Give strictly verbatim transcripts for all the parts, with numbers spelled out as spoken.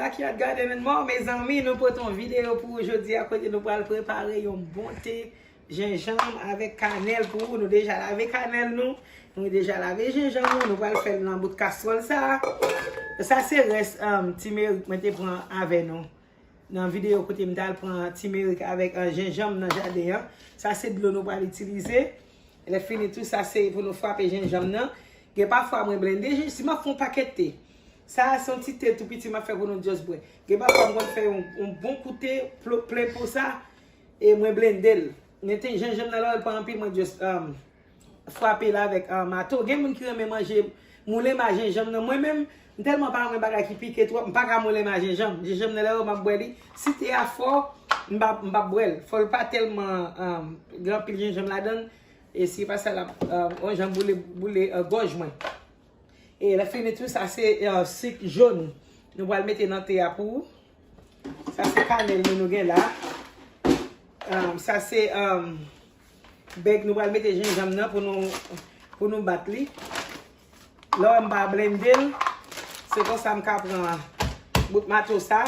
Backyard Garden and More, mezanmi, nou pote yon videyo pou ou jodi a kote nou pral prepare yon bon te jenjanm avèk kanèl pou ou. Nou deja lave kanèl nou, nou deja lave jenjanm nou, nou pral fè l nan bout kaswòl sa. Sa se rès um, timerik mwen te pran avè nou nan videyo kote m t al pran timerik avèk uh, jenjanm nan jaden an. Sa se dlo nou pral itilize. Lè fini tou, sa se pou nou frape jenjanm nan. Gen pafwa mwen blende jenjanm. Si m ap fè yon pakèt te, sa a se yon ti te tou piti m ap fè pou nou just bwè. Gen pafwa m konn fè yon, yon bon koute plen po sa, e mwen blende l. Men te jenjanm nan lè l pa anpil, mwen just um, frape l avèk uh, mato. Gen moun ki renmen manje moulen ma jenjanm nan. Mwen menm, m tèlman pa renmen bagay ki pike twòp, m pa ka moulen ma jenjanm. Jenjanm nan lè yo m ap bwè li. Si te a fò, m pa, m pa bwè l. Fò l pa tèlman um, gen anpil jenjanm ladan l. E si pa sa la, uh, yon jan boule, boule uh, gòj mwen. E lè fini tou, sa se uh, sik jòn. Nou pral mete nan te a pou ou. Sa se kanèl nou, nou gen la. Um, sa se um, bèg nou pral mete jenjanm nan pou nou, pou nou bat li. Lè w wè m pa blende l, se konsa m ka pran bout mato sa,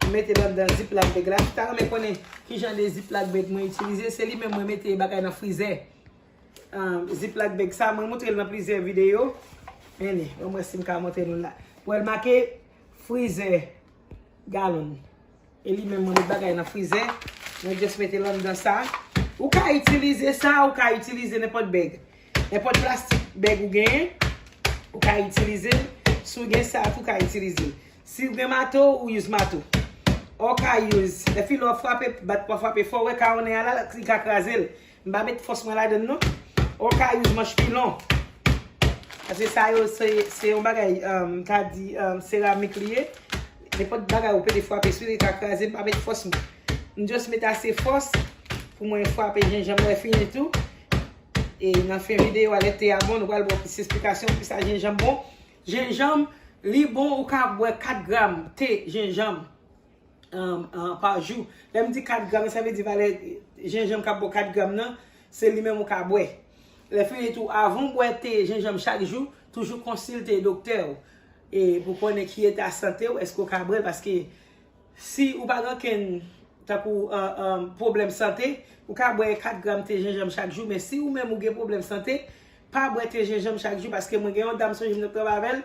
m mete l anndan ziplock bag la. Si w ta renmen konnen ki jan de ziplock bag mwen itilize, se li menm mwen mete bagay nan frizè. Um, ziplock bag sa, mwen montre l nan plizyè videyo. Men li, ban m wè si m ka montre nou la. Wè l make frizè galon. E li menm mwen met bagay nan frizè. Mwen just mete l anndan sa. Ou ka itilize sa, ou ka itilize nenpòt bag. Nenpòt plastik bag ou genyen, ou ka itilize l. Si w gen sa tou, ou ka itilize l. Si w gen mato, ou use mato. Ou ka use, epi lè w frape, bat pa frape fò, ou wè kawonnen a la, li ka kraze l. M pa met fòs mwen ladan l non. Ou ka use manch pilon. Paske sa yo se, se yon bagay, um, m ka di, um, seramik li ye. Nenpòt bagay ou pete frape sou li, li ka kraze, m pa met fòs mwen. M just met ase fòs pou mwen frape jenjanm lè fini tou. E nan fen videyo a, lè te a bon, nou pral ba w plis esplikasyon, plis sa jenjanm bon. Jenjanm, li bon, ou ka bwè kat gram te jenjanm um, um, pa jou. Lè m di kat gram, sa vle di valè jenjanm k ap bò kat gram nan, se li menm ou ka bwè. Lè fini tou, avan w bwè te jenjanm chak jou, toujou konsilte doktè w. E pou konnen ki eta sante w, èske w ka bwè l, paske si ou pa gen okenn, tankou, um, um, pwoblèm sante, ou ka bwè kat gram te jenjanm chak jou, men si ou menm ou gen pwoblèm sante, pa bwè te jenjanm chak jou, paske mwen gen yon dam sonje m t ap travay avè l,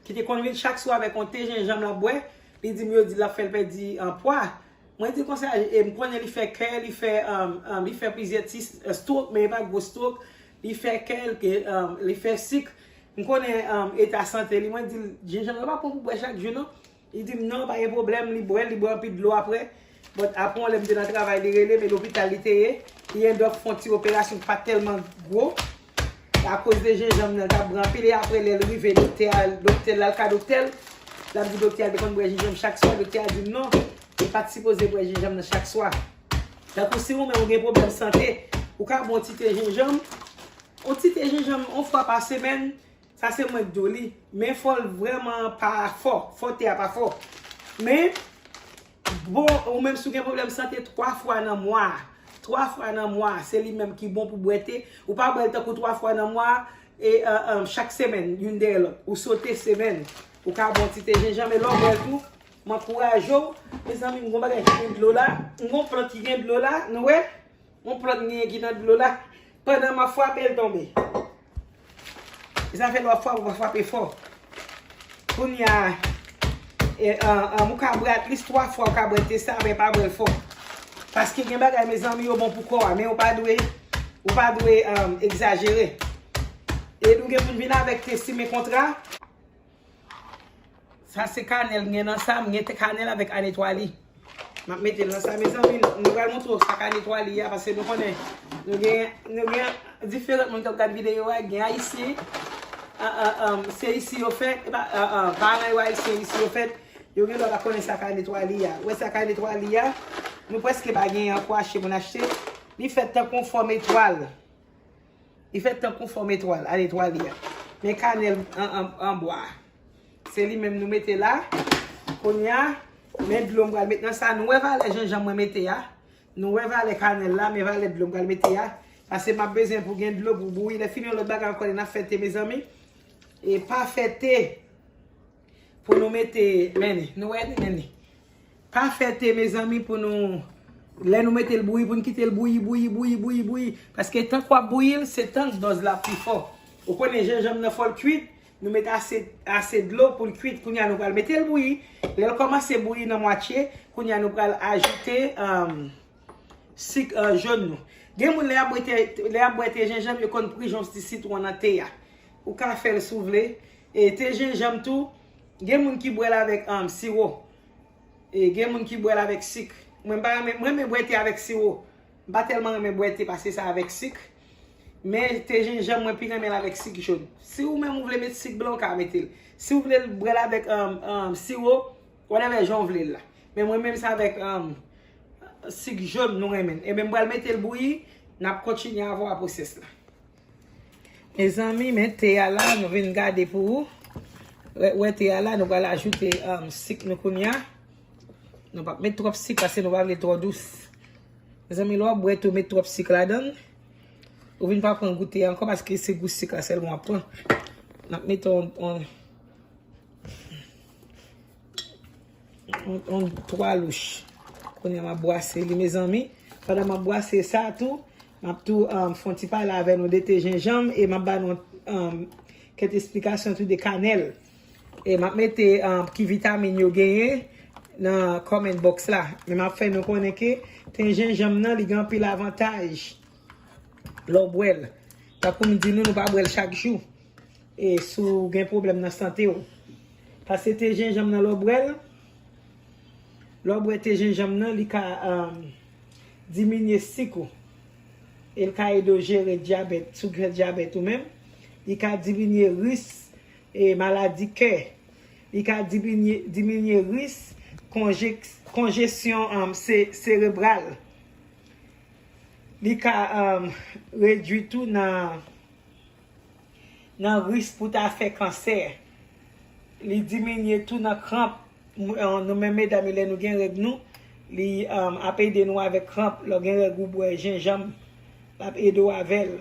ki te konn vin chak swa avèk yon te jenjanm l ap bwè, li di m yo di l ap fè l pèdi, um, pwa. Mwen di konsa, e m konnen li fè kè, li fè, um, um, li fè plizyè ti, uh, stroke, men e pa gwo stroke. Li fè kè, li, um, li fè sik. M konnen, um, eta sante li. Mwen di l, jenjanm nan pa bon pou bwè chak jou non. Li di m non, pa gen pwoblèm, li bwè l, li bwè anpil dlo apre. But apre yon lè m te nan travay, li rele m, e lopital li te ye. Li end up fè yon ti operasyon ki pa t tèlman gwo. Akoz de jenjanm nan, l t ap bwè anpil, e apre lè l rive, doktè a, doktè l, l al ka doktè l, l ap di doktè a te konn bwè jenjanm chak swa, doktè a di l non, li pa t sipoze bwè jenjanm nan chak swa. Tankou si ou menm ou gen pwoblèm sante, ou ka bwè yon ti te jenjanm, yon ti te jenjanm yon fwa pa semèn, sa se mwen k di w li, men fò l vrèman pa fò, fò te a pa fò. Men, bon, ou menm si w gen pwoblèm sante, twa fwa nan mwa, twa fwa nan mwa, se li menm ki bon pou bwè te. Ou pa bwè l tankou twa fwa nan mwa, e, e, e, chak semèn, youn dèyè lòt. Ou sote semèn, ou ka bwè yon ti te jenjanm, e lè w bwè l tou, m ankouraje w. Mezanmi, m gon bagay ki gen dlo la, m gon plant ki gen dlo la, nou wè? Yon plant m genyen ki nan dlo la. Pandan m ap frape l tonbe. E sa fè lè w ap frape, w ap frape fò. Kounye a, e, an, an, ou ka bwè at least twa fwa, ou ka bwè te sa, men pa bwè l fò. Paske gen bagay, mezanmi, yo bon pou kò a, men ou pa dwe, ou pa dwe, um, egzajere. E nou gen pou n vin avèk te simen kontra. Sa se kanèl m gen nan sa, m gen te kanèl avèk anetwali. M ap mete l nan sa, mezanmi, nou pral montre w sa k anetwali a, paske nou konnen, nou gen, nou gen diferan moun k ap gad videyo a, gen ayisyen, an, an, an, se isi yo fèt, e pa, an, an, paran yo ayisyen, isi yo fèt, yo gen dwa pa konnen sa k anetwali a. Ou wè sa k anetwali a, nou prèske pa gen ankò achte pou n achte, li fèt tankou yon fòm etwal. Li fèt tankou fòm etwal, anetwali a. Men kanèl an, an, an bwa. Se li menm nou mete la. Kounye a, men dlo m pral met nan sa. Nou wè valè jenjanm mwen mete a. Nou wè valè kanèl la, men valè dlo m pral mete a. Paske m ap bezwen pou gen dlo pou bouyi. Lè fini yon lòt bagay ankò, lè n ap fè te, mezanmi. E pa fè te. Pou nou mete, men li, nou wè li, men li. Pa fè te, mezanmi, pou nou, lè nou mete l bouyi, pou n kite l bouyi, bouyi, bouyi, bouyi, bouyi. Paske tank w ap bouyi l, se tank dòz la pi fò. Ou konnen jenjanm nan fò l kwit, nou mete ase, ase dlo pou l kwit. Kounye a nou pral mete l bouyi. Lè l kòmanse bouyi nan mwatye, kounye a nou pral ajoute um, sik uh, jòn nou. Gen moun lè y ap bwè te, lè y ap bwè te jenjanm, yo konn prijon ti sitwon nan te a. Ou ka fè l si w vle. E te jenjanm tou, gen moun ki bwè l avèk um, siwo. E gen moun ki bwè l avèk sik. Mwen m pa renmen, mwen renmen bwè te avèk siwo. M pa tèlman renmen bwè te pase sa avèk sik. Men te jenjanm mwen pi renmen l avèk sik jòn. Si ou menm ou vle met sik blan, ou ka mete l. Si ou vle l bwè l avèk um, um, siwo, whatever jan ou vle l la. Men mwen menm se avèk um, sik jòn nou renmen l. Ebyen m pral mete l bouyi, n ap kontinye avè w a pwosès la. Mezanmi, men te a la, nou vin gade pou ou. Wè, wè te a la, nou pral ajoute um, sik nou kounye a. Nou p ap met twòp sik paske nou pa vle twò dous. Mezanmi, lè w ap bwè te, ou met twòp sik ladan l. Ou vin pa pran gou te a ankò paske se gou sik la sèlman w ap pran. N ap mete yon, yon, yon, yon twa louch. Kounye a m ap bwase li, mezanmi. Pandan m ap bwase sa tou, m ap tou um, fè yon ti pale avè nou de te jenjanm e m ap ba nou um, kèk esplikasyon tou de kanèl. E m ap mete um, ki vitamin yo genyen nan comment box la. Men m ap fè nou konnen ke te jenjanm nan, li gen anpil avantaj lè w bwè l. Tankou m di nou, nou pa bwè l chak jou. E si w gen pwoblèm nan sante w. Paske te jenjanm nan, lè w bwè l, lè w bwè te jenjanm nan, li ka um, diminye sik ou. E l ka ede w jere dyabèt, si w gen dyabèt ou menm. Li ka diminye ris e maladi kè. Li ka diminye, diminye ris konje, konjesyon um, se, serebral. Li ka um, redwi tou nan, nan ris pou ta fè kansè. Li diminye tou nan kranp. M- euh, Nou menm medam yo, lè nou gen règ nou, li um, ap ede nou avèk kranp. Lè w gen règ ou bwè jenjanm, l ap ede w avè l.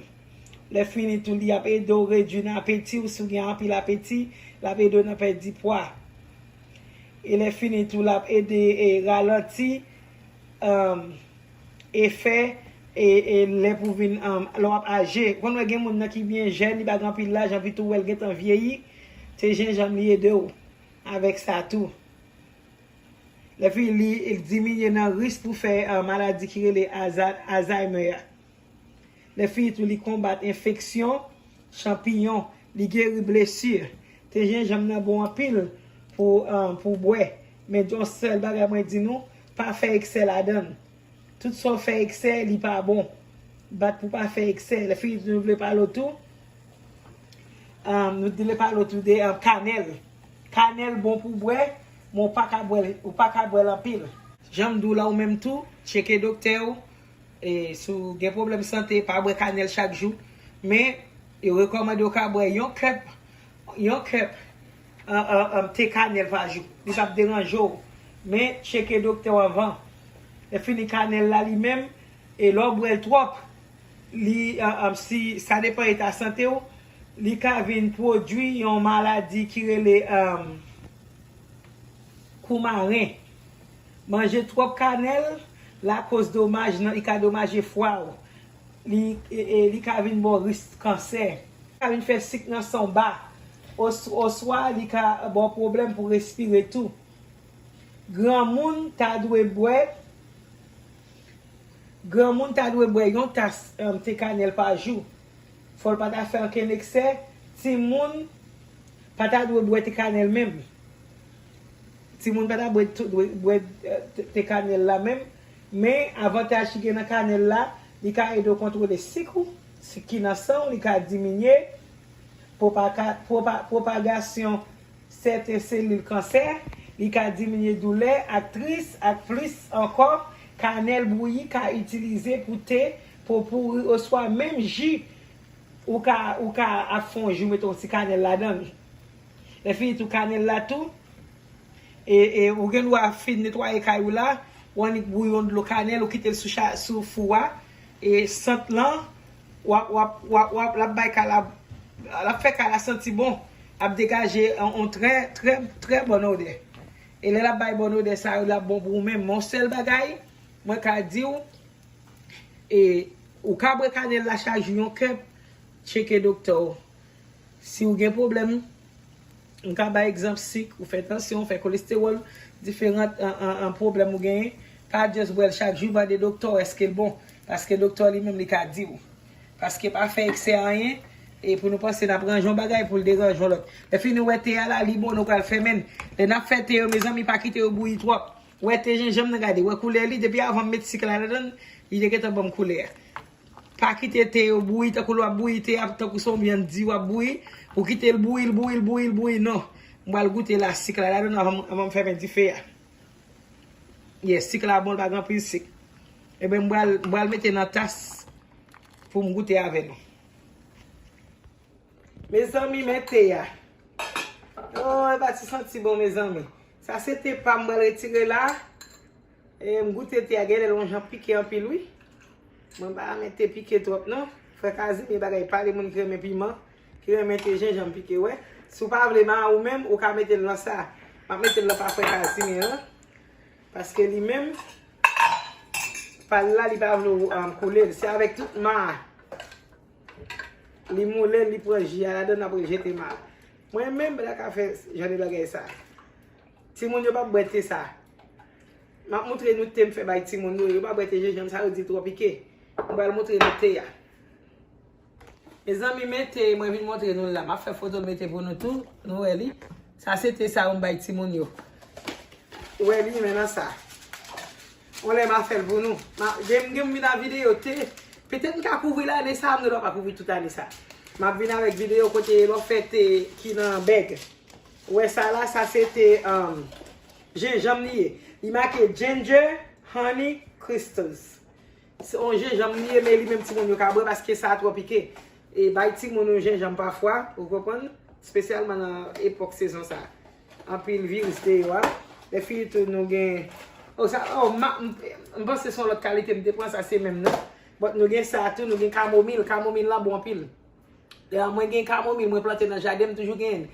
Lè fini tou, li ap ede w redwi nan apeti w. Si w gen anpil apeti, l ap ede w nan pèdi pwa. E lè fini tou, l ap ede e ralanti um, efè e, e lè pou vin um, lè w ap aje. Ou konn wè gen moun nan ki byen jèn, li pa gen anpil laj, anpi tou wè l gentan vyeyi. Se jenjanm li ede w avèk sa tou. Lè fini li, li diminye nan ris pou fè uh, maladi ki rele aza- Alzheimer a. Lè fini tou, li konbat enfeksyon, chanpiyon, li geri blesi. Te jenjanm nan bon anpil pou, um, pou bwè. Men yon sèl bagay mwen di nou, pa fè eksè ladan l. Tout sa w fè eksè, li pa bon. Bat pou pa fè eksè. Lè fini tou, nou vle pale w tou. Um, nou vle pale w tou de um, kanèl. Kanèl bon pou bwè, men w pa ka bwè l, ou pa ka bwè l anpil. Jan m di w la, ou menm tou, tcheke doktè w. E si w gen pwoblèm sante, pa bwè kanèl chak jou. Men, yo rekòmande w ka bwè yon kèp, yon kèp an, an, an te kanèl pa jou. Li p ap deranje w. Men, tcheke doktè w anvan. Lè fini kanèl la li menm, e lè w bwè l twòp, li, an, an, si, sa depann eta sante w, li ka vin pwodui yon maladi ki rele, an, koumaren. Manje twòp kanèl lakoz domaj nan, li ka domaje fwa w. Li, e, e, li ka vin ba w risk kansè. Li ka vin fè sik nan san w ba. Os- oswa li ka ba w pwoblèm pou respire tou. Granmoun ta dwe bwè Granmoun ta dwe bwè yon tas, um, te kanèl pa jou. Fò l pa ta fè ankenn eksè. Timoun pa ta dwe bwè te kanèl menm. Timoun pa ta bwè, tou- dwe bwè, eh, te- te kanèl la menm. Men, avantaj ki gen nan kanèl la, li ka ede w kontwole sik ou, sik ki nan san w, li ka diminye pwopaga- pwopa- pwopagasyon sèten selil kansè, li ka diminye doulè ak tris ak plis ankò. Kanèl bouyi ka itilize pou te, pou pouri oswa menm ji. Ou ka, ou ka ap fè yon ji, ou mete yon ti kanèl ladan l. Lè fini tou kanèl la tou, e, e ou gen dwa fin netwaye kay ou la, ou annik bouyi yon dlo kanèl, ou kite l sou cha- sou fou a, e sant lan, w ap, w ap, w ap, w ap, l ap bay kay la, l ap fè kay la santi bon. ap degaje yon, yon trè, trè, trè bòn odè. E lè l ap bay bòn odè sa yo, l ap bon pou ou menm. Men yon sèl bagay, mwen ka di w, e ou ka bwè kanèl la chak jou yon kèp, tcheke doktè w. Si w gen pwoblèm, m ka bay egzanp sik, ou fè tansyon, ou fè kolestewòl, diferan an, an, an pwoblèm ou genyen, pa just bwè l chak jou, mande doktè w èske l bon. Paske doktè w li menm li ka di w. Paske pa fè eksè anyen, e pou nou panse n ap ranje yon bagay pou l deranje yon lòt. Lè fini w wè te a la, li bon, nou pral fèmen l. Lè n ap fè te yo, mezanmi, pa kite yo bouyi twòp. Wè te jenjanm nan, gade, wè koulè li, depi avan m met sik la ladan l, li te gentan ban m koulè a. Pa kite te yo bouyi tankou lè w ap bouyi te a, tankou se yon vyann di w ap bouyi. Ou kite l bouyi, l bouyi, l bouyi, l bouyi, non. M pral goute la sik la ladan l avan, avan m fèmen dife a. Yes, sik la bon, l pa gen anpil sik. Ebyen, m pral, m pral mete nan tas pou m goute avè nou. Mezanmi, men te a. Oh, e pa ti santi bon, mezanmi. Sa se te pa m pral retire la. E m goute te a, genlè l yon jan pike anpil, wi. Mwen pa renmen te pike twòp, non. Frè Kazimye, bagay pale moun ki renmen piman, ki renmen te jenjanm pike, wè. Si w pa vle ma ou menm, ou ka mete l nan sa. M ap mete l nan pa frè Kazimye an. Paske li menm, pa l la, li pa vle w, um, koule l. Se avèk tout ma a. Li moule l, li pran ji a ladan l, apre l jete ma a. Mwen menm, m pa ka fè jan de bagay sa. Timoun yo p ap bwè te sa. M ap montre nou te m fè bay timoun yo. Yo pa bwè te jenjanm sa, yo di l twò pike. M pral montre nou te a. Mezanmi, men te mwen vin montre nou l la. M ap fè foto mete pou nou tou. Nou wè li. Sa se te sa yo m bay timoun yo. Ou wè li, men nan sa. On lè m a fè l pou nou. M a, gen, gen m vin a videyo te. Petèt m ka kouvri l ane sa, m gen dwa pa kouvri tout ane sa. M ap vin avèk videyo kote lè w fè te ki nan bèg. Ou wè sa la, sa se te, um, jenjanm li ye. Li make ginger, honey, crystals. Se yon jenjanm li ye, men li menm timoun yo ka bwè paske sa twò pike. E bay timoun yo jenjanm pafwa, ou konprann? Espesyalman nan epòk sezon sa. Anpil viris deyò a. Lè fini tou nou gen, oh, sa, oh, ma, m, m panse se yon lòt kalite m te pran, sa se menm nan. But nou gen sa tou, nou gen kamomil. Kamomil la bon anpil. Lè mwen gen kamomil, mwen plante nan jaden, m toujou genyen l.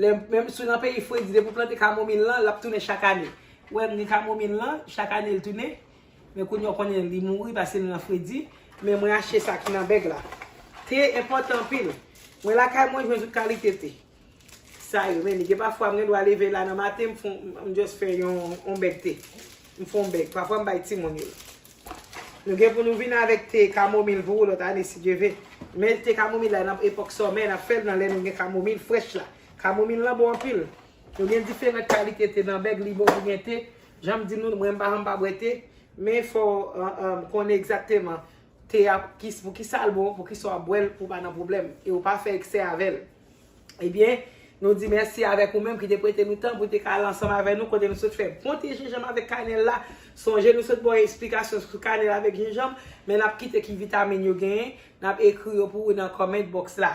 Lè, menm si w nan peyi fredi, depi w plante kamomil lan, l ap tounen chak ane. Ou wè, m gen kamomil lan, chak ane l tounen. Men kounye a w konnen li mouri paske li nan fredi. Men mwen achte sa ki nan bèg la. Te enpòtan anpil. Mwen lakay mwen jwenn tout kalite te. Sa yo, men li gen pafwa m gen dwa leve la nan maten, m fon, m just fè yon, yon bèg te. M fè yon bèg. Pafwa m bay timoun yo. Nou gen pou nou vin avèk te kamomil pou ou lòt ane, si Dye ve. Men te kamomil la, nan epòk sòmè, n ap fè l nan lè nou gen kamomil frèch la. Kamomil lan bon anpil. Nou gen diferan kalite te nan bèg, li bon pou gen te. Jan m di nou, mwen m pa janm pa bwè te, men fò, euh, euh, konnen egzakteman te a, ki, pou ki sa l bon, pou ki sa w ap bwè l, pou w pa nan pwoblèm. E w pa fè eksè avè l. Ebyen, nou di mèsi avèk ou menm ki te prete nou tan pou te ka al ansanm avè nou, kote nou sot fè bon te jenjanm avèk kanèl la. Sonje nou sot ba w esplikasyon sou kanèl avèk jenjanm, men n ap kite ki vitamin yo genyen, n ap ekri yo pou ou nan comment box la.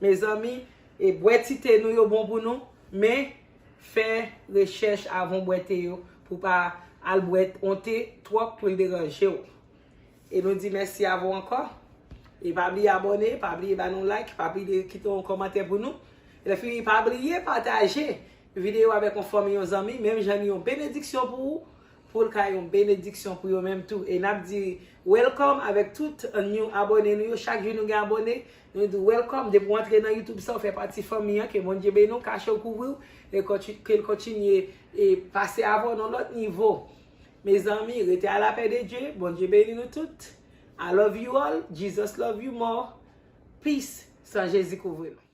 Mezanmi, e bwè ti te nou yo bon pou nou, men fè rechèch avan w bwè te yo, pou w pa al bwè yon te twòp pou l deranje w. E nou di mèsi avè w ankò. E pa bliye abòne, pa bliye ba nou like, pa bliye kite yon kòmantè pou nou. Lè fini, pa bliye pataje videyo avèk yon fanmi, yon zanmi, menm jan li yon benediksyon pou ou, pou l ka yon benediksyon pou yo menm tou. E n ap di welcome avèk tout new abòne nou yo. Chak jou nou gen abòne, nou di welcome. Depi w antre nan YouTube sa, w fè pati fanmi an, ke Bondye beni w, kache w, kouvri w, e konti-, ke l kontinye e pase avè w nan lòt nivo. Mezanmi, rete a lapè de Dye. Bondye beni nou tout. I love you all. Jesus love you more. Peace. San Jezi kouvri nou.